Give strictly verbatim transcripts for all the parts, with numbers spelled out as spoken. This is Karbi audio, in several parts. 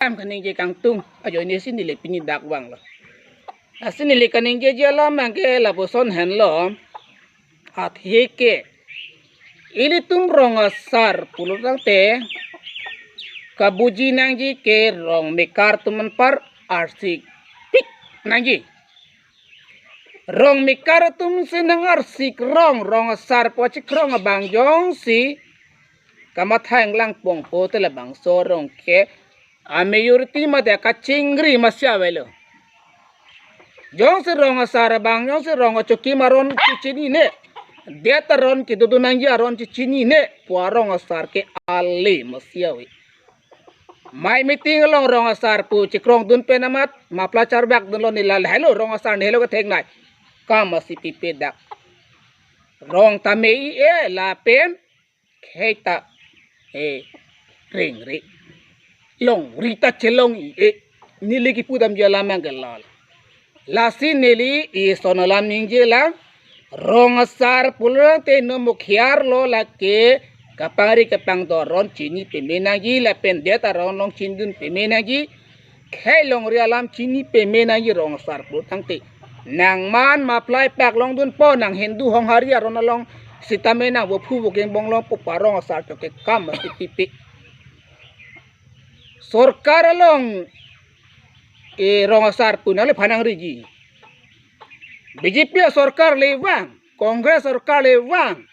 Kam kaningje kangtung ajoine si neli pini dak vanglo. Lasi neli kaningjeji alam abangke lapuson henlo. Athe ke ilitum rong asar pulo tangte kabuji nangji ke rong mekar atum anpar arsik pik nangji. Rong mekar atum si nang arsik rong, rong asar pu achikrong abang jongsi kamatha inglang pongpo te labangso arong ke a-majority mate kachingri masi avelo. Jongsi rong asar abang, jongsi rong achokim aron chechinine, det aron kedodun nangji aron chechinine pu arong asar ke ale masi ave. Mai meeting along rong asar pu chikrongdun pen amat, mapla charbakdunlo, neli lahelo rong asar neli helo kethek nai. Kam masi pipe dak. Rong ta me-i-e lapen khei ta, eh, rengre. Longri ta chelong-i-e. Neli kipudamji alam abangke lal. Lasi neli ison alam ningje lang. Rong asar pulo tangte non mukhiar lo lake kapangri kapangdo aron chini peme nangji lapen det aron along chindun peme nangji. Khei longri alam chini peme nangji rong asar pulo tangte. Nang man maplai pak longdunpo, nang Hindu honghari aron along sitame nang vophu vokeng bong longpo pu arong asar choke kam masi pipe. Sorkar along e rong asar pu nangliphan nangriji. B J P asorkar le vang, Congress asorkar le vang,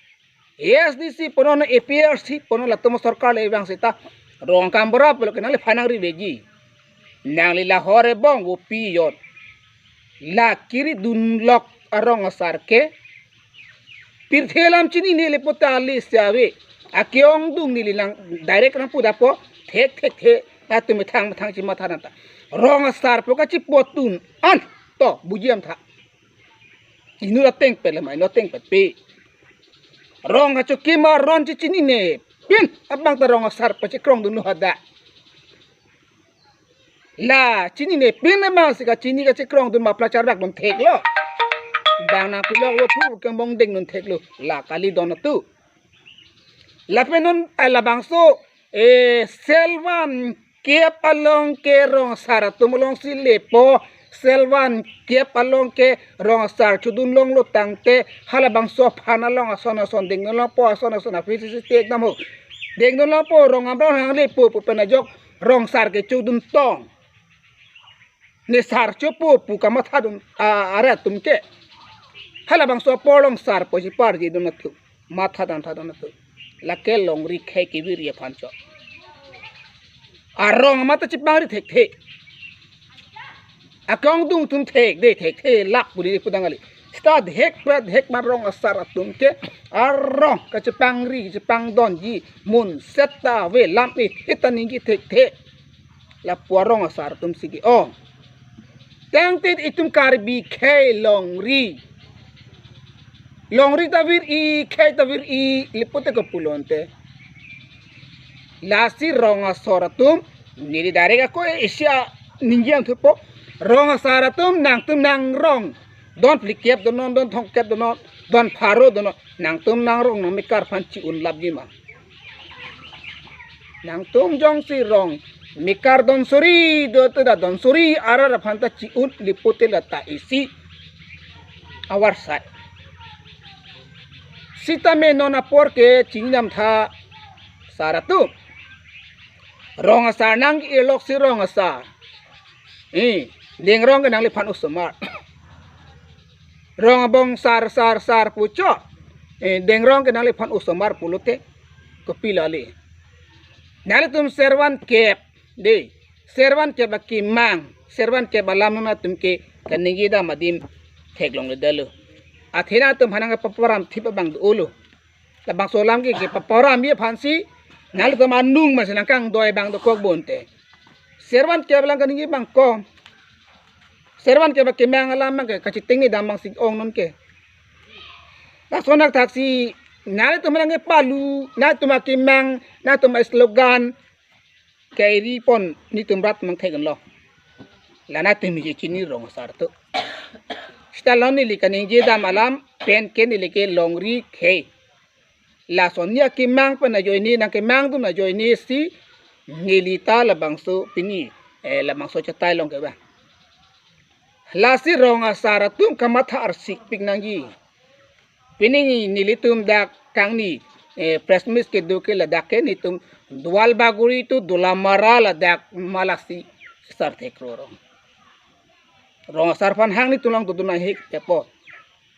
A S D C punon, A P H L C punon, latum asorkar le vang seta rong akam bura pulo ke nangliphan nangriveji. Nangli lahore bong vopi jon. La kiridun lok arong asar ke. Pirthe alam chinine le puta ali si ave. Ake-ongdung neli nang direct nangpu dapo. Thekthekthe. Atum methang methang chimatha nangta. Rong asar pu kachipotun an. To, buji amtha. Inut ateng pet le ma, inut ateng pet pe. Rong achokim aron chechinine pin abang ta rong asar pachikrongdunlo hadak. La chinine pin abang si kachini kachikrongdun mapla charbakdun theklo. Bang nang pilok lo phu kembong dengdun theklo. La kali don atum. Lapen non, eh, labangso, eh, selvan kep along ke rong asar atum alongsi lepo, selvan kep along ke rong asar chodun longlo tangte, halabangso aphan along ason ason dengdun longpo, ason ason aphi si si tek dam ho. Dengdun longpo, rong amrong hang lepo pu pen ajok rong asar ke chodun tong. Ne sar chopo pu kamathadun, a, arat atum ke. Halabangso apor along sar posi parjidun atum. Mathadan thadun atum. Lake longri khei kevir aphan cho. Arong amat ta chepangri thekthe. Ake-ongdung atum thekde thekthe lak puri pudang ali. Seta dhek pet dhek ma rong asar atum ke arong kachepangri chepangdonji mun seta ave lam-e hita ningje thekthe. Lapu arong asar atum si ke-ong. Tangte itum Karbi khei longri. Longri ta vir-i, khei ta vir-i, le pulote kopulo ante. Lasi rong asar atum, neli direct ako isi aningje thupo. Rong asar atum nangtum nangrong. Don phlikep donon, don thomkep donon, don pharo donon. Nangtum nangrong nang mekar aphan chi-un lapji ma. Nangtum jongsi rong mekar don suri do te da don suri arat aphan ta chi-un le pulote la ta isi avarsai. Sitame non apor ke chinidam tha sar atum. Rong asar nang ilok si rong asar. Eh, dengrong ke nangliphan osomar. Rong abong sar sar sar pu cho. Eh, dengrong ke nangliphan osomar pulote. Kopilo le. Nanglitum servan kep. De. Servan kep akemang. Servan kep alam nangtum ke kaningje dam adim theklongledetlo. Athe nangtum aphan nangpaparam thip abang dolo. Labangso alam ke kepaparamji aphansi nanglitum anung masi nangkangdoi abang dokok bonte. Servan kep alam kaningje abang ko. Servan kep akemang alam abang ke kachitengne dam abang si ong non ke. Lason athaksi nanglitum aphan nangkepalu, nangtum akemang, nangtum aslogan, kairi pon netum rat mang thek lo. La nangtum chini rong asar atum. Seta lo neli kaningje dam alam pen ke neli ke longri khei. Lason ne akemang pen ajoine nangkemangdun ajoine si neli ta labangso pini eh, labangso chetai long ke ba. Lasi rong asar atum kamatha arsik pik nangji. Pini nelitum dak kangni, eh, press meet kedo ke ladak ke nelitum Dualbagori to Dolamara ladak malasi sar thek ro rong. Rong asar aphan hang nelitum along dodun ahi kepo.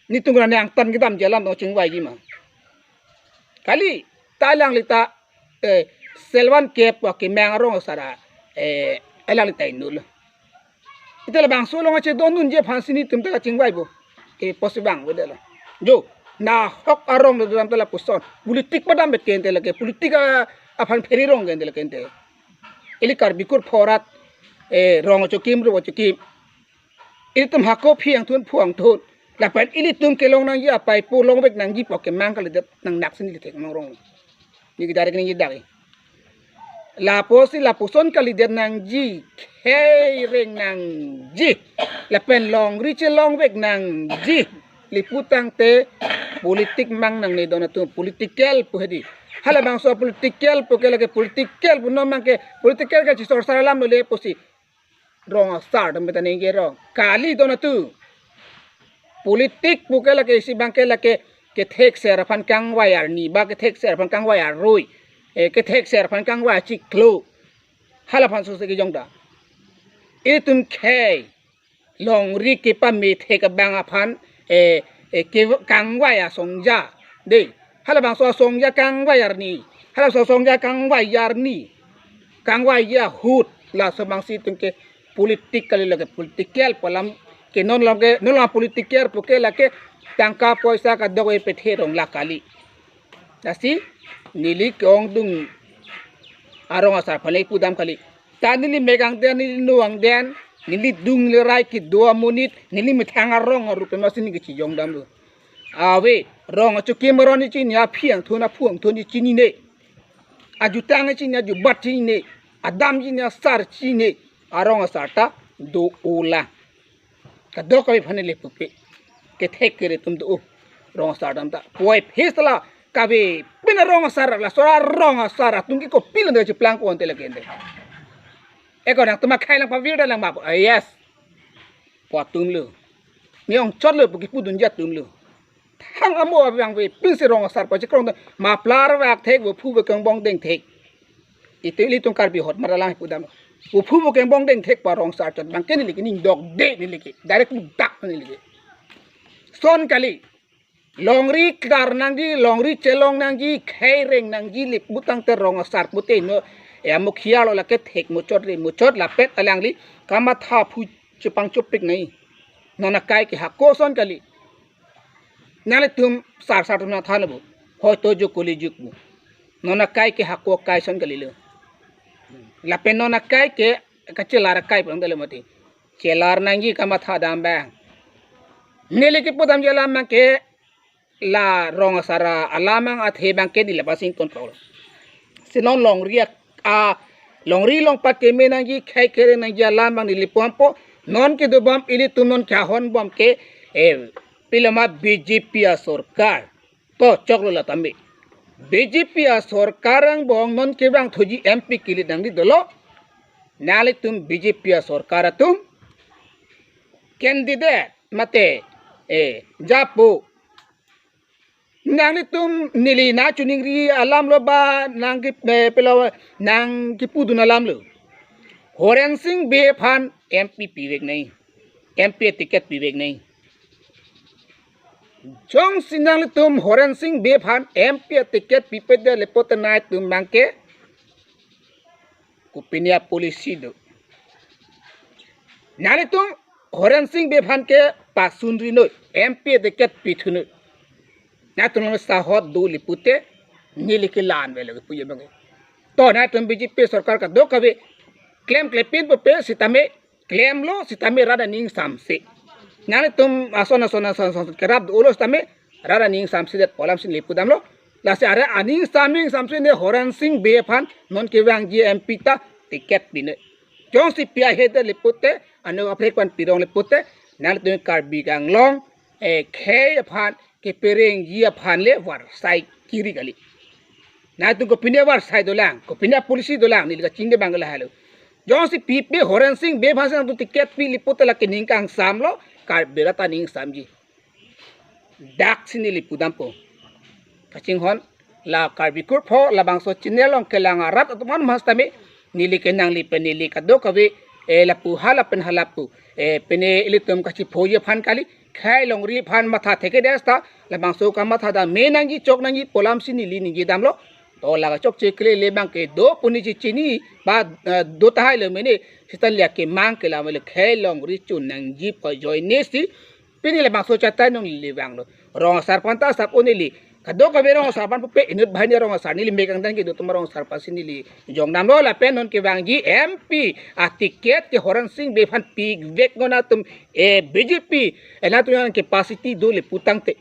Nelitum rani angtan kedamji alam dong chingvaiji ma. Kali ta alangli ta, eh, selvan kep wa kemang arong asar, eh, alangli ta inul. Ita labangso along ache dondunji aphansi nelitum ta kachingvai bo. Ke posi bang bo dela. Jo, nahok arong le dodam ta lapuson. Politik padam bet ke ente lake. Politik a, aphan pheri rong ke ente lake ente. Ili Karbi kur phorat, eh, rong achokim ro achokim. Ilitum hako phiang thun phuang thun. Lapen ilitum kelong nangji apei po longvek nangji po kemang kalidet nang naksin ili thek nang rong. Ni ke direct ni dak. Lapusi lapuson kalidet nangji, khei reng nangji. Lapen longri chelongvek nangji. Lapu tangte politik mang nangne don atum political pu hedi. Halabangso political pu ke lake political pu non mang ke political ke chisor sar alam le pusi. Rong asar dam beta ningje rong. Kali don atum. Politik pu ke lake isi bang ke lake kethek ser aphan kangvai arni ba kethek ser aphan kangvai arui. Eh, kethek ser aphan kangvai achiklo. Hala aphan sose kejong da. Itum khei longri kepame thek abang aphan, eh, eh, ke kangvai asongja. De. Halabangso asongja kangvai arni. Halabangso asongja kangvai arni. Kangvai ahut. Laso abangsi itum ke politik kali lake political pu alam ke non lam ke non lam political pu ke lake tangka poisa kadokave pethe rong la kali. Lasi neli ke-ongdung arong asar aphan le pudam kali. Ta neli mek angden, neli nu angden, neli dung le rai kedo amonit, neli methang arong arup ema si neli kechijong damlo. Ave, rong achokim aron neli chini, aphiang thun aphuang thun neli chinine. Ajutang neli chini, ajubat chinine. Adam chinine, asar chinine. Arong asar ta do-olang. Kadokave aphan le pupe. Kethek kere atum do-o. Rong asar dam ta. Puvoiphit la kave pina rong asar la sora rong asar atum ke kopilo nda cheplang ko ante lake ante. Eko nangtum akhei lang pavir da lang ma. Ah, yes. Pu atum lo. Ni ongchot lo pu kepudunji atum lo. Thang amo abang ve pinsi rong asar pachekrong ta. Muffler vak thek, vophu vekeng bong deng thek. Ite ilitum Karbi ahut mara lang pudam. Vophu vekeng bong deng thek pa rong asar chot abang ke neli ke ning dokde neli ke. Direct mudak neli ke. Son kali. Longri klar nangji, longri chelong nangji, khei reng nangji, lapu tangte rong asar pute no. E amukhiya lo lake thek muchot re muchot lapet alangli kamatha aphu chepangchopik nai. Non akai ke hako son kali. Nanglitum sar sar atum nangthan bo. Hoito jokoli jukmu. Non akai ke hako akai son kalilo. Lapen non akai ke kachelar akai pang dale mati. Chelar nangji kamatha dam bang. Neli kepudamji alam bang ke la rong asar alam bang athe bang ke neli la pasing kon polo. Si non longri ak-, a, longri long pakeme nangji, khei kere nangji alam bang neli puampo. Non kedo bom ilitum non kehon bom ke, eh, pilama B J P asorkar. To choklo la tame. B J P asorkar angbong non kevang thuji M P kilit nangji dolo. Nanglitum B J P asorkar atum candidate mate, eh, japo. Nanglitum neli nangchiningri alam lo ba nang ke, eh, pelo nang kepudun alam lo. Horen Sing Bey aphan M P pivek nai. M P ticket pivek nai. Jongsi nanglitum Horen Sing Bey aphan M P ticket pipet de lapu te nangtum bang ke kopine apolicy do. Nanglitum Horen Sing Bey aphan ke pasunri noi, M P ticket pithu noi. Nangtum sahot do lapu te neli ke la-an avelo puji bang. To nangtum B J P sorkar kadokave klem klepin pupe sitame klemlo sitame rat aning samse. Nanglitum ason ason ason ason kerap dolo sitame rat aning samsedet pu alam si neli pudamlo. Lasi are aning saming samse ne Horen Sing Bey aphan non kevangji M P ta ticket pine. Jongsi pi ahedet lapu te, ano aprek pan pirong lapu te, nanglitum Karbi Anglong, eh, khei aphan keperengji aphan le varsai kiri kali. Nangtum kopine varsai dolang, kopine policy dolang, neli kachingde bang lahelo. Jongsi pipe Horen Sing Bey aphan si nangtum ticket pile pute lake ning kangsamlo, Karbi rat ta ning samji. Dak si neli pudampo. Kachinghon, la Karbi kurpho, labangso channel along kelang arat atum an mas tame, neli ke nangli pen neli kadokave, eh, lapu hala pen halapu, eh, pine ilitum kachiphoji aphan kali, khei longri aphan matha thekthe det ta, labangso kamatha dam me nangji chok nangji pu alam si neli ningje damlo. To la kachokche kelele abang ke do pu neli chini, ba, eh, do tahai lo mene, seta lake mang ke la mele khei longri chun nangji pu ajoine si, pini labangso chatai nung neli vanglo. Rong asar aphan ta sap o neli. Kadokave rong asar aphan pupe inut banghini rong asar neli mek angdeng kedo atum rong asar aphan si neli jong damlo lapen non kevangji M P a ticket ke Horen Sing Bey aphan pivek non atum, eh, B J P, eh, nangtum yang capacity dole pu tangte.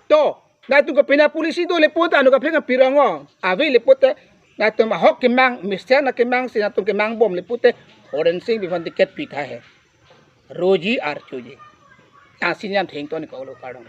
To, nangtum ke pina policy dole pu ta anu kapheng pirong o. Ave le pute, nangtum ahok kemang, mesen na kemang si nangtum kemang bom le pute, Horen Sing Bey aphan ticket pitha he. Roji archoji. Tangsi niam thengton ko lo kardom.